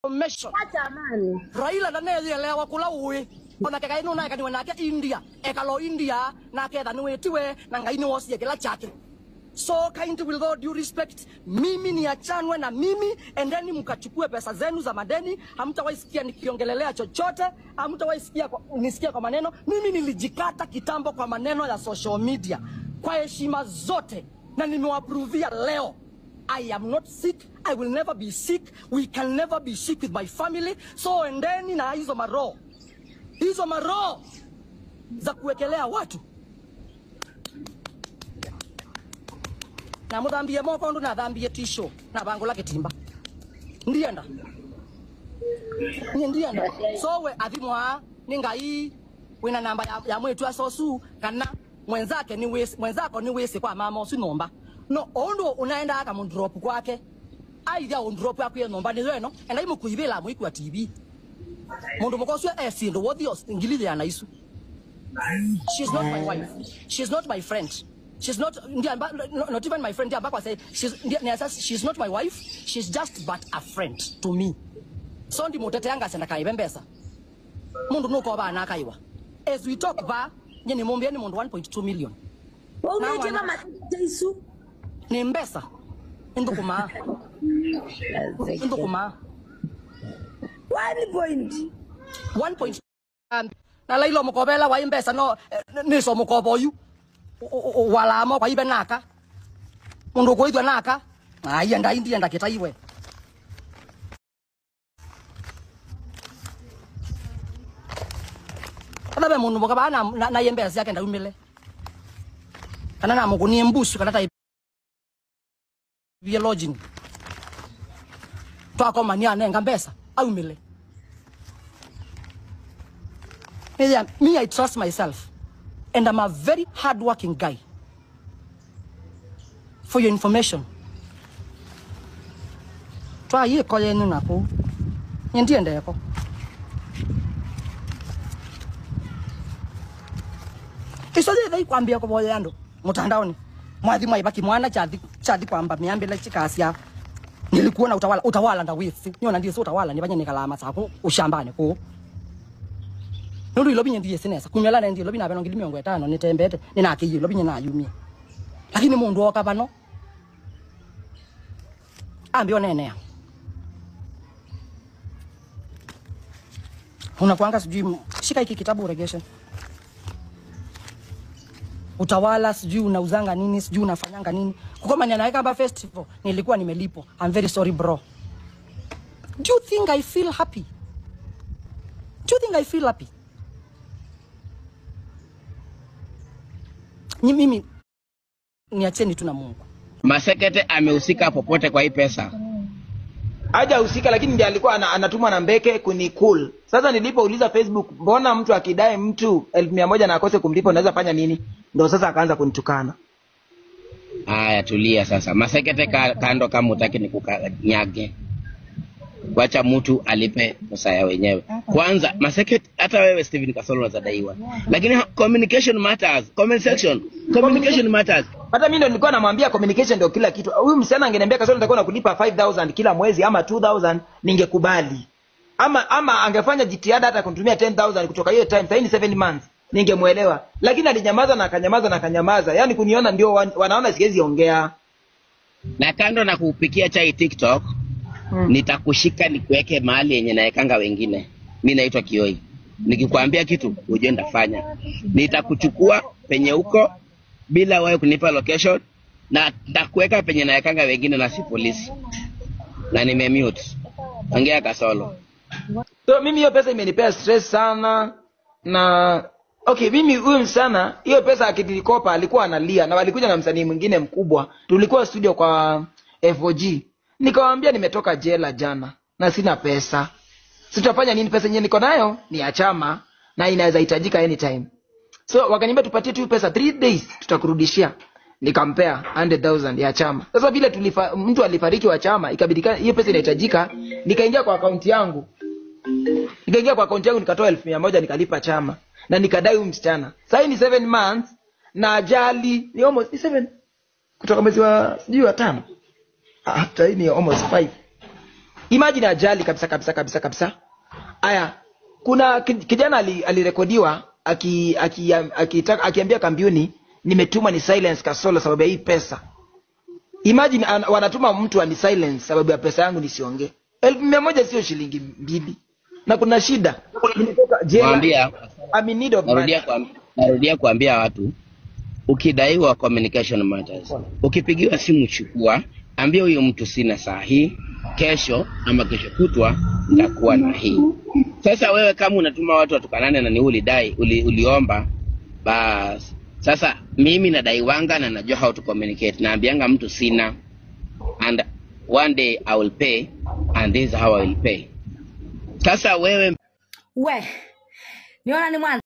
Information. Acha amani. Raila ndaneelewa kula ui ona keka ino naye kaniwe nake India ekalo India nake etha niwitiwe na Ngai niwosie kila chake. So kind with all due respect, mimi niachanwe na mimi, endeni mkachukue pesa zenu za madeni. Hamtawahi sikia nikiongelelea chochote, hamtawahi sikia nisikia kwa maneno. Mimi nilijikata kitambo kwa maneno ya social media kwa heshima zote, na nimewaprovia leo. I am not sick. I will never be sick. We can never be sick with my family. So endeni na hizo maroho, hizo maroho za kuwekelea watu na muthambie moko ndu na thambie tisho na bango la kitimba ndienda ni ndienda. So we athimwa ni Ngai wina namba ya mwitu asosu kana mwenzake ni wisi, mwenzako ni wisi kwa mama usu nomba no ondu unaenda aka mundrop kwake aithia undrop yakwe nomba ni weno enda imukuibila muikwa TV mundu mukoswe esindo wothi ngilithia na isu. She's not my wife. She's not my friend. She's not, not even my friend. Say she's not my wife. She's just but a friend to me. So ndi mutete anga senda kaibe mbesa. Mundu nuko ba na kaiwa. As we talk ba, nyeni mumbia ni mundu 1.2 million. Wewe matete ni mbesa. Ndukuma. Ndukuma. 1 point. 1 point. Na lailo mukobela wa imbesa no niso mukoboyu. Walamo kwa ibe naka mundu kuithwa naka aienda indienda kitaiwe kana be mundu mukaba na yembesa yake ndaumile kana na mukunie mbusu kana ta biologin twakoma ni anenga mbesa aumile. Me, I trust myself. And I'm a very hardworking guy. For your information. Twa ye ko yenu nako. Ndiende yako. Isoje dai kwambia ko boya ando mtandaoni. Mwathi mwaibaki mwana chathi kwamba miambile chikasia. Nilikuona utawala utawala ndawisi. Niona ndiye so utawala nibanye nikalama sako ushambane ko. Nundu ilobi ndiye sinesa kumela na ndiye ilobi na bano ngili 50 nitembete ninake ilobi na yumie. Lakini mundu oka bano ambio nenea. Unakuanga sijui shika hiki kitabu uregeshe. Utawala sijui unauzanga nini sijui unafanyanga nini. Kukoma ninaweka hapa festival nilikuwa nimelipo. I'm very sorry bro. Do you think I feel happy? Do you think I feel happy? Ni mimi niacheni tu na Mungu. Masekete amehusika popote kwa hii pesa? Hajahusika, lakini ndiye alikuwa anatumwa na Mbeke kuni cool. Sasa nilipouliza Facebook, mbona mtu akidai mtu 100,000 na akose kumlipa unaweza fanya nini? Ndio sasa akaanza kunitukana. Haya, tulia sasa. Masekete kando kama utaki nikukanyage. Wacha mtu alipe pesa ya wenyewe. Kwanza Masekete, hata wewe Steven Kasolo unadaiwa. Lakini communication matters. Comment section. Communication matters. Hata mimi ndio nilikuwa namwambia communication ndio kila kitu. Huyu msichana angeniambia Kasolo nitakuwa nakulipa 5000 kila mwezi ama 2000 ningekubali. Ama angefanya jitihada hata kunitumia 10000 kutoka hiyo time, sasa ni 7 months, ningemuelewa. Lakini alinyamaza na akanyamaza na akanyamaza. Yaani kuniona ndio wanaona siwezi ongea. Na kando na kupikia chai TikTok, nitakushika nikuweke mahali yenye naekanga wengine. Mimi naitwa Kioi. Nikikwambia kitu ujue ndafanya. Nitakuchukua penye uko bila wewe kunipa location na nitakuweka penye naekanga wengine na si polisi. Na nimemute. Ongea Kasolo. So mimi hiyo pesa imenipea stress sana na okay, mimi huyu msana hiyo pesa akinikopa alikuwa analia na walikuja na msanii mwingine mkubwa. Tulikuwa studio kwa FOG. Nikamwambia nimetoka jela jana na sina pesa. Sitafanya nini? Pesa yenyewe niko nayo ni ya chama na inaweza hitajika anytime. So wakaniambia tupatie tu pesa 3 days tutakurudishia. Nikampea 100,000 ya chama. Sasa vile mtu alifariki wa chama ikabidi hiyo pesa inahitajika, nikaingia kwa akaunti yangu. Nikaingia kwa akaunti yangu nikatoa 1,100 nikalipa chama na nikadai huyu msichana. Sasa ni 7 months na ajali ni almost 7 kutoka mwezi wa sijui wa 5. Hata hii ni almost 5. Imagine ajali kabisa kabisa kabisa kabisa. Aya, kuna kijana alirekodiwa akiambia kampuni nimetuma ni silence Kasolo sababu ya hii pesa. Imagine wanatuma mtu ani silence sababu ya pesa yangu nisiongee. 100,000 sio shilingi 2. Na kuna shida. Nimetoka jela. Mwambia, I'm in need of money. Narudia kuambia watu, ukidaiwa communication matters. Ukipigiwa simu chukua, ambia huyo mtu sina saa hii, kesho ama kesho kutwa nitakuwa na hii. Sasa wewe kama unatuma watu watukanane na ni ulidai, uliomba, bas. Sasa mimi nadaiwanga na najua how to communicate. Naambianga mtu sina, and one day I will pay, and this is how I will pay. Sasa wewe We. Niona ni mwanzo.